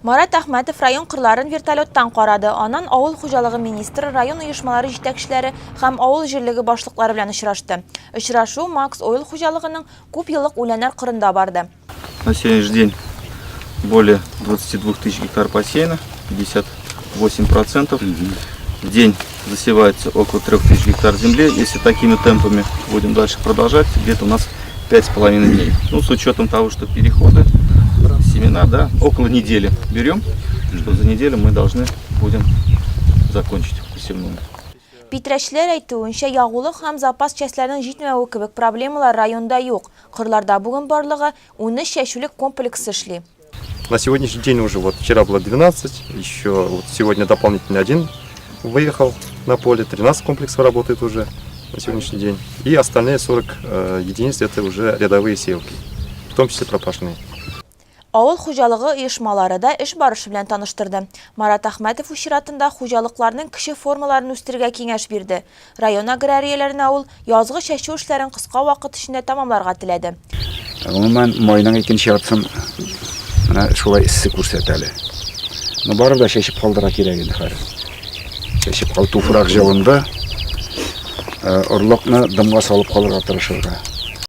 Марат Әхмәтов район кырларын вертолеттан карады. Аннан авыл хуҗалыгы министры, район оешмалары җитәкчеләре һәм авыл җирлеге башлыклары белән очрашты. Очрашу Макс Ойл хуҗалыгының күп еллык үләннәр кырында барды. На сегодняшний день более 22 тысяч гектар посеяно, 58%. В день засевается около 3 тысяч гектар земли. Если такими темпами будем дальше продолжать, где-то у нас 5,5 дней. Ну, с учетом того, что переходы, семена, да, около недели берем, что за неделю мы должны будем закончить посевную. Питрәчлеләр әйтүенчә, ягулык һәм запас частьләрнең җитмәве кебек проблемалар районда юк. Кырларда бүген барлыгы 13 чәчүлек комплексы эшли. На сегодняшний день уже вот вчера было 12, еще вот сегодня дополнительно один выехал на поле, 13 комплексов работает уже на сегодняшний день. И остальные 40 единиц это уже рядовые сеялки, в том числе пропашные. Авыл хуҗалыгы оешмалары да эш барышы белән таныштырды. Марат Әхмәтов үз чиратында хуҗалыкларның кече формаларын үстерергә киңәш бирде. Район аграрияләренә ул язгы чәчү эшләрен кыска вакыт эчендә тәмамларга теләде. Гомумән, майның икенче яртысын менә шулай эссе күрсәтә әле. Но барыбер дә чәчеп калдырырга кирәк инде хәзер. Чәчеп кал, туфрак җылынды. Э, орлыкны дымга салып калырга тырышырга.